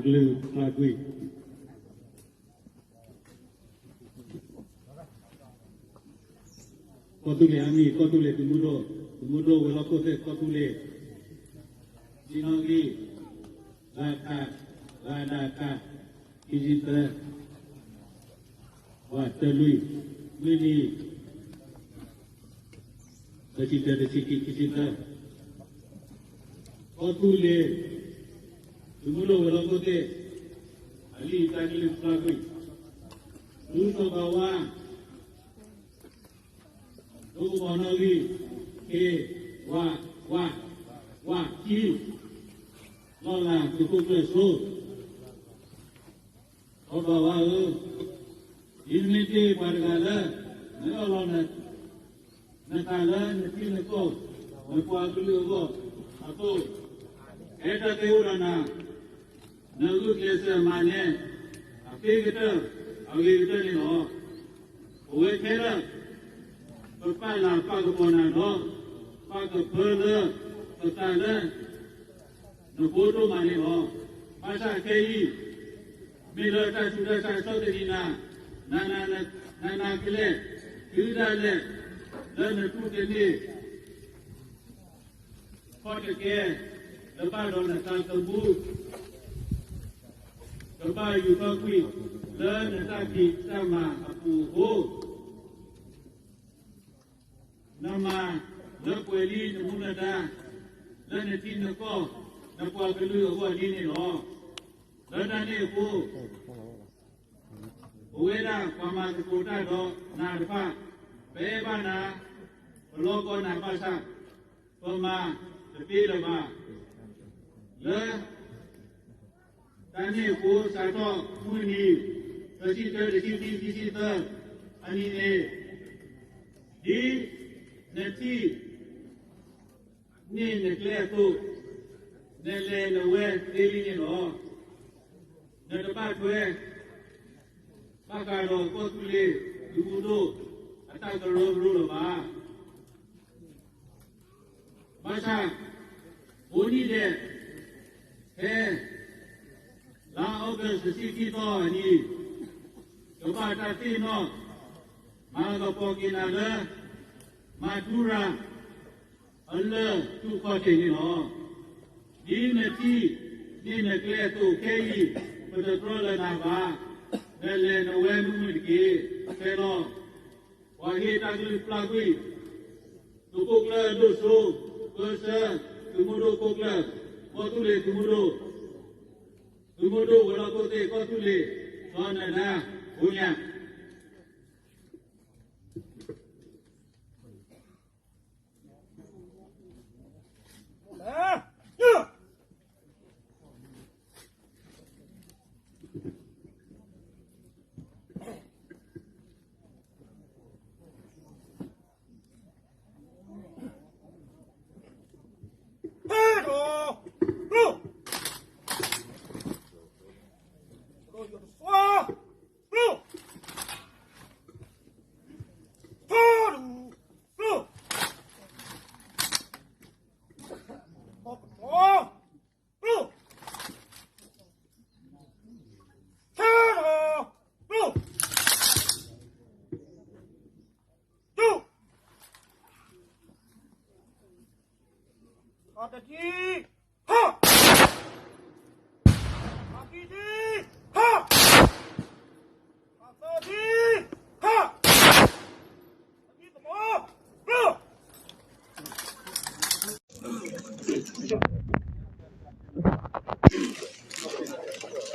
ကလုာ်ဖျါကွံာ် ကီၢ်သူလ့ၤအါမံၤ ကီၢ်သူလ့ၤသုးမုၢ်ဒိၣ် သုးမုၢ်ဒိၣ်ဝဲၤလီၢ်ခိၣ်သ့ၣ် ကီၢ်သူလ့ၤ တဆံနီၣ်ဂံၢ် ဂၤခး ဂၤဒၣ်ခး ခံဆံသၢ ဝးတၢလွံၢ် မုၢ်နံၤ သၢဆံတၢ တဆံခံ ခံဆံသၢ ကီၢ်သူလ့ၤ သုးမုၢ်ဒိၣ်ဝဲၤလီၢ်ခိၣ်သ့ၣ် အလံာ်တၢ်ကလုၢ်ဖျါကွံာ် ဒူသီၣ်ဘၣ်ဝါ ဒိကမီၤနီၣ်ဂံၢ် ခ့ ဝး ဝး ဝး ခံ လီၢ်လၤသုးခိၣ်ကျၢၢ်စိ သီၣ်ဘၣ်ဝါဧၢ, ဒ်နမ့ၢ်တ့ၢ်ပှၤတဂၤလၢ နအၢၣ်လီၤ နသးလၢနထံနကီၢ် နပှၤကလုာ်အဂီၢ်အသိး, ဟဲတၢ်သ့အိၣ်ဒီးနၤ, နဂုာ်ကျဲးစၢးမၤနၢၤ အသ့ကတၢၢ် အဂ့ၤကတၢၢ်န့ၣ်လီၤ. ပဝဲခဲလၢာ် ပပာ်လၤပာ်ကပီၤနၤဒီး ပာ်ကဖၢလၢပသးလၢ နဖိဒိၣ်မးန့ၣ်လီၤ. ဘၣ်ဆၣ်ခဲအံၤ မ့ၢ်လၢတၢ်ဆူးတၢ်ဆါဆီၣ်သနံးနၤ, နၤနၤကလဲာ် တုၤဒၣ်လဲာ် လၢနတူၢ်တန့ၢ် ခီၣ်တကဲ လၢဘၣ်ဒီးနသးသမူ ကဘၣ်ယူၤထီၣ်ကွံာ် လၢနတၢ်ဖံးတၢ်မၤအပူၤအဃိ, နမၤလၢပှဲၤလံနမူနဒါ လၢနထံနကီၢ် နပှၤကလုာ်အဂီၢ်ဒ်န့ၣ်လီၤ. လၢတၢ်န့ၣ်အဃိ ပဝဲဒၣ်ပှၤမၤသကိးတၢ်ဒီးနၤတဖၣ် ပအဲၣ်ဘၣ်နၤ, ပလီကီနၤဘၣ်ဆၣ် ပမၤတသ့လၢၤဘၣ်. လၢ တၢ်န့ၣ်အဃိ စးထီၣ်မုၢ်နံၤ သၢဆံတၢ တဆံခံ ခံဆံသၢ အနံၤန့ၣ် ဒ်နထံၣ် န့ၢ်နကျဲအသိး, နလဲၤနဝဲသ့လံန့ၣ်လီၤ. နတဘၣ်ထွဲ ဘၣ်ဃးဒီးကီၢ်သူလ့ၤ သုးမုၢ်ဒိၣ် အတၢ်ကရၢကရိလၢၤဘၣ်. ဘၣ်ဆၣ် ကိးနံၤဒဲး ဖဲ လါအီကူး တဆံခံသီအနံၤ ကဘၣ်တၢ်သ့ၣ်နီၣ် မၤကပီၤက့ၤနၤလၢ မၤထူရၤ အလၢၢ်တူၢ်ခီၣ်ထံးန့ၣ်လီၤ. ဒ်နထံၣ်န့ၢ်နကျဲအသိးခဲအံၤ ပတတြီလၢနၤဘၣ်. နလဲၤနဝဲမုာ်မုာ်တက့ၢ်. ဖဲလီၤ ပှၤဟ့ၣ်တၢ်ကလုၢ်ပျၢ်ကွံာ် သုးခိၣ်ကျၢၢ်ဒိၣ်စိ ပၢဆှၢ သုးမုၢ်ဒိၣ်ခိၣ်ကျၢၢ် ကီၢ်သူလ့ၤသု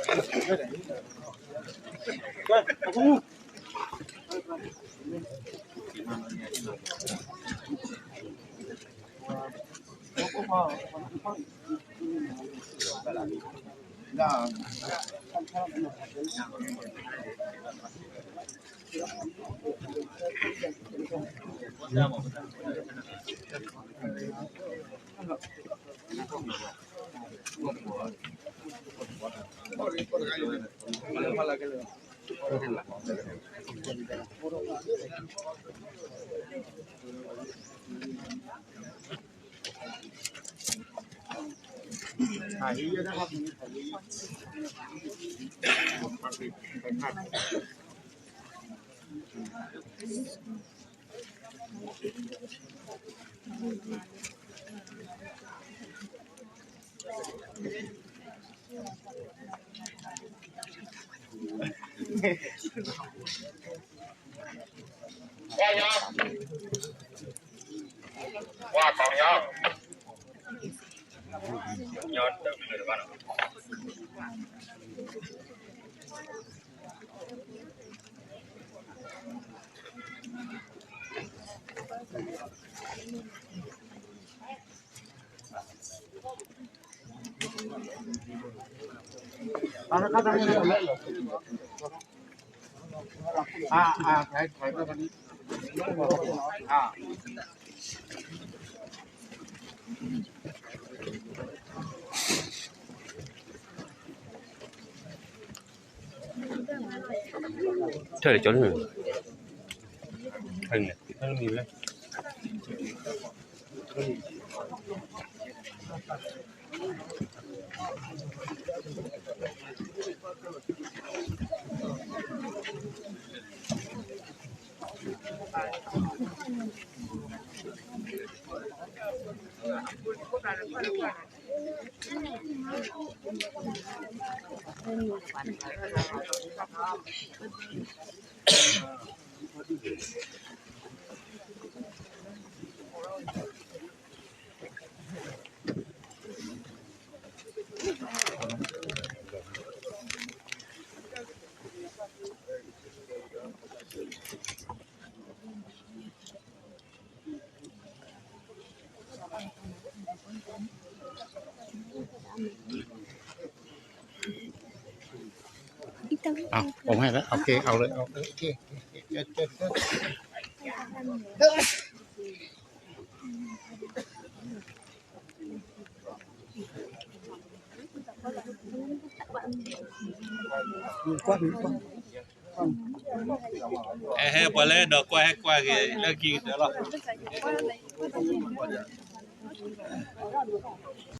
းမုၢ်ဒိၣ် သုးမုၢ်ဒိၣ်ဝဲၤလီၢ်ခိၣ်သ့ၣ် ကီၢ်သူလ့ၤ စီၤနၤဒါ ဘိညၣ် ထဲလဲၣ်ကၠီန့ၣ်, ထဲန့ၣ်, ထဲန့ၣ်မံၤလဲၣ်. เอา ผมให้แล้ว โอเค เอาเลย โอเค โอเค โอเค โอเค โอเค ဟဲ ဟဲ ပှၤလၢဒီးကွၢ် ဟဲကွၢ်က့ၤ လၢခံကတၢၢ်လီၤ.